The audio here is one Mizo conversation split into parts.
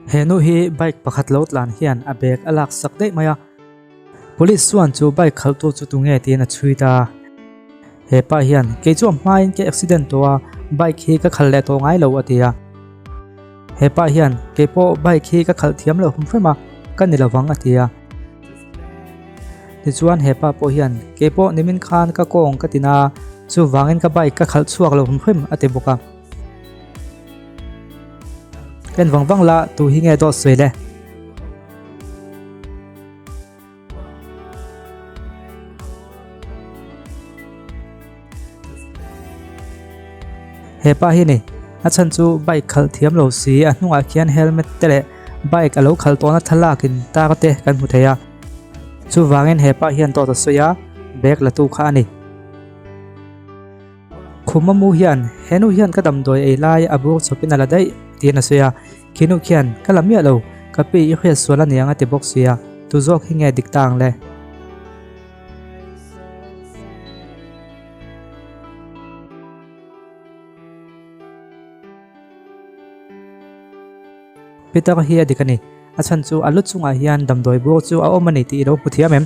He nu hi bike pakhat lo tlan hian a bag a lak sak daih mai a. Police chuan chu bike khalhtu chu tunge tiin a chhui ta. He pa hian kei chu a hmain ka accident tawh a, bike hi ka khalh leh tawh ngai lo a ti a. He pa hian kei pawh bike hi ka khalh thiam lo hum hrem a, ka ni lovang a ti a. Tichuan he pa pawh hian kei pawh nimin khan ka kawng ka tin a, chuvangin ka bike ka khalh chhuak lo hum hrem a ti bawk a. En vang vang la tu hi nge dawt sawi le. He pa hi ni a chhan chu bike khalh thiam lo si a hnungah khian helmet te leh bike a lo khalh tawhna thlalak in tar te kan hmu thei a chuvangin he pa hian dawt a sawi a bag la tu kha a ni. Khum a mu hian he nu hian ka damdawi ei lai a bur chawpin a la daih tiin a sawi a, khi nu khian ka la miah lo, ka pi i hriat sual a niang a ti bawk sia, tu zawk hi nge dik ta ang le? Peter hi a dik a ni, a chhan chu a lu chungah hian damdawi bur chu a awm a ni tih i lo hmu thiam em?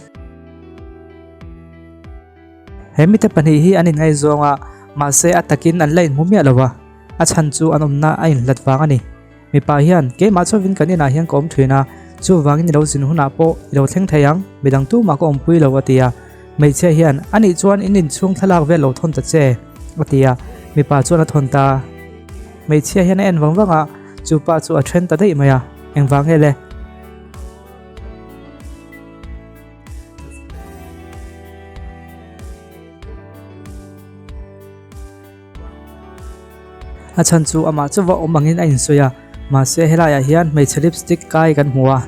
He mite pahnih hi an inngaizawng a, mahse a takin an la inhmu miah lo a, a chhan chu an awmna a inhlat vang a ni. Mipa hian, Keimah chauhin kan inah hian ka awm thin a, chuvangin i lo zin hunah pawh i lo thleng thei ang, midang tumah ka awmpui lo a ti a. Hmeichhia hian, Anih chuan in inchhung thlalak vel lo thawn ta che, a ti a. Mipa chuan a thawn ta. Hmeichhia hian a en vang vang a, chu pa chu a then ta daih mai a, Engvang nge le? A chhan chu amah chu va awm angin a insawi a, mahse helaiah hian hmeichhe lipstick kai kan hmu a,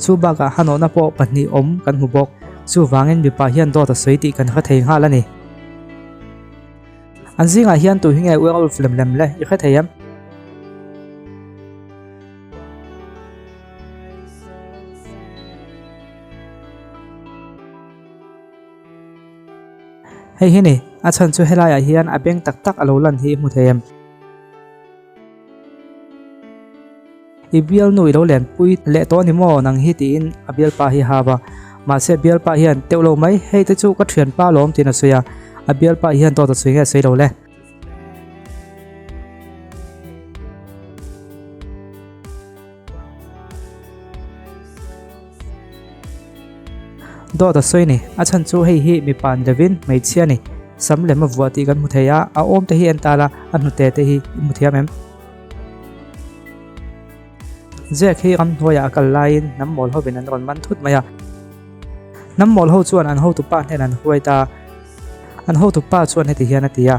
chu bakah hanawhna pawh pahnih awm kan hmu bawk, chuvangin mipa hian dawt a sawi tih kan hre thei nghal a ni. An zingah hian tu hi nge werewolf lem lem le i hre thei em? Hei hi ni, a chhan chu helaiah hian a beng tak tak a lo lan hi i hmu thei em? I bialnu i lo lenpui leh tawh a ni maw nang hi tiin a bialpa hi a hau a. Mahse bialpa hian teuh lo mai, hei te chu ka thianpa lawm tiin a sawi a. A bialpa hian dawt a sawi nge a sawi lo le. Dawt a sawi ni, a chhan chu hei hi mipa ni lovin hmeichhia a ni. Sam lem a vuah tih kan hmu thei a, a awm te hi en tal a, a hnute te hi i hmu thiam em? Jack hi ramhnuaiah a kal laiin hnam mawl hovin an rawn man thut mai a. Hnam mawl ho chuan an hotupa hnenah an huai ta. An hotupa chuan heti hian a ti a,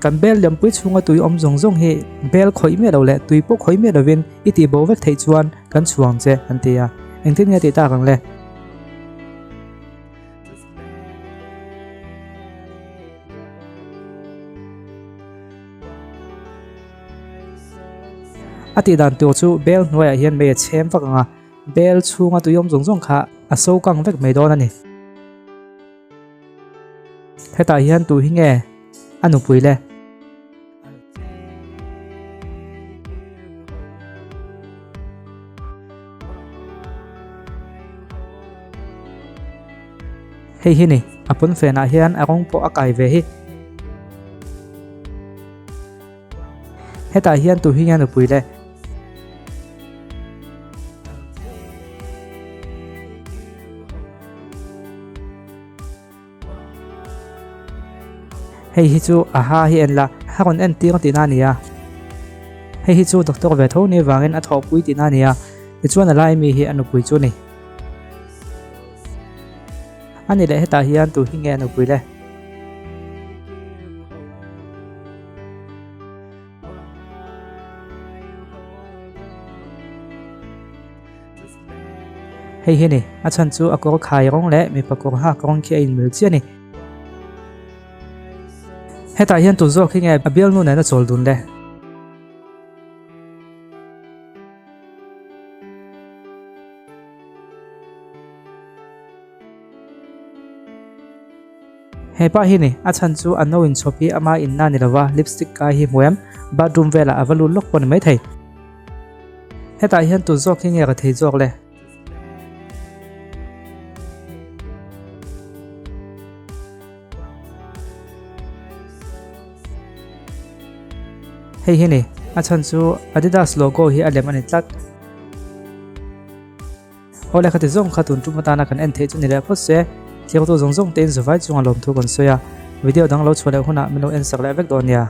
Kan bel liampui chhunga tui awm zawng zawng hi bel khawih miah lo leh tui pawh khawih miah lovin i tih bo vek theih chuan kan chhuang che, an ti a. Engtin nge tih tak ang le? A tih dan tur chu bel hnuaiah hian mei a chhem vak ang a, bel chhunga tui awm zawng zawng kha a so kang vek mai dawn a ni. Hetah hian tu hi nge a nupui le? Hei hi ni, a pawnfenah hian a rawng pawh a kai ve hi. Hetah hian tu hi nge nupui le? Hei hi chu a ha hi en la, a rawn en tir tihna a ni a. Hei hi chu doctor ve tho ni vangin a thawhpui tihna a ni a, tichuan a lai mi hi a nupui chu a ni. A ni leh hetah hian tu hi nge a nupui le? Hei hi ni, a chhan chu a kawr khai rawng leh mipa kawr hak rawng khi a inmil chiah a ni. Hetah hian tu zawk hi nge a bialnu nen a chawl dun le? He pa hi ni, a chhan chu a no inchhawp hi ama inna ni lova lipstick kai hi hmu em? Bathroom velah a va lut lawk pawh ni maithei. Hetah hian tu zawk hi nge ka thei zawk le? Hei hi ni, a chhan chu Adidas logo hi a lem a ni tlat. Awle khati zawng kha tun tum atana kan en theih chu ni leh phawt se, thirtu zawng zawng te in zuvai chunga lawmthu kan sawi a, video dang lo chhuah leh hunah min lo en sak leh vek dawn nia.